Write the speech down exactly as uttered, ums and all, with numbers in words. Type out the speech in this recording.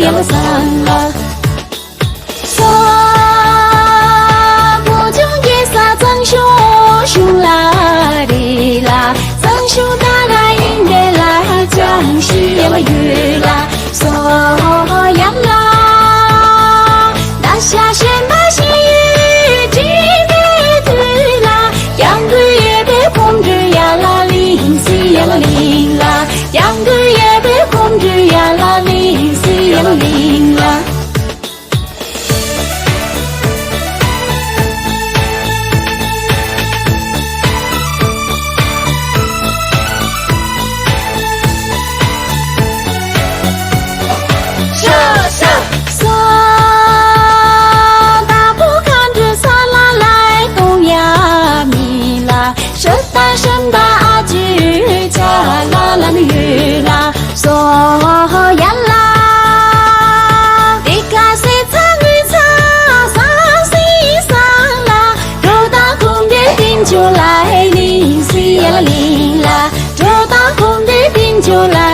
ཡ་ལ་སང་ལ། སོ། བོད་ལྗོངས་རྒྱལ་ས་གཙང་ཆུ་གཞུང་ལ་རེད་ལ། གཙང་ཆུ་ད་ག་ཡིན་དེ་ལ་ཅང་ཞིག་ཡ་ལ་ཡོད་ལ། སོ་ཡ་ལ། ད་ཤ་ཞེན་པ་ཞིག་ཡོད་དྲིས་པའི་དུས་ལ། ཡང་དུ་ཡོད་པའི་ཁོང་ཁྲོ་ཡ་ལ་ལིང་སི་ཡ་ལ་ལིང་ལ། ཡང་དུ་ཡོད་པའི་ཁོང་ཁྲོ་ཡ་ལ་ལིང་སི་ཡ་ལ་ལིང་ལ། ཤ་ཤ། ས། ད་བུ་ག་འདྲ་ས་ལ་ལ་གཏོང་ཡ་མི་ལ། ཤ་ད་ཤམ་ད་ཨ་ཅུ་ཅ་ལ་ལ་ནི་ཡོད་ལ། སོ་ཡ་ལ། དེ་ཀ་སེ་ཚ་ངུ་ཚ་ས་སི་ས་ལ། གྲོ་ད་ཁུམ་དེ་ཏིང་ཆོ་ལ་ཧེ་ལིང་སི་ཡ་ལ་ལིང་ལ། གྲོ་ད་ཁུམ་དེ་ཏིང་ཆོ་ལ།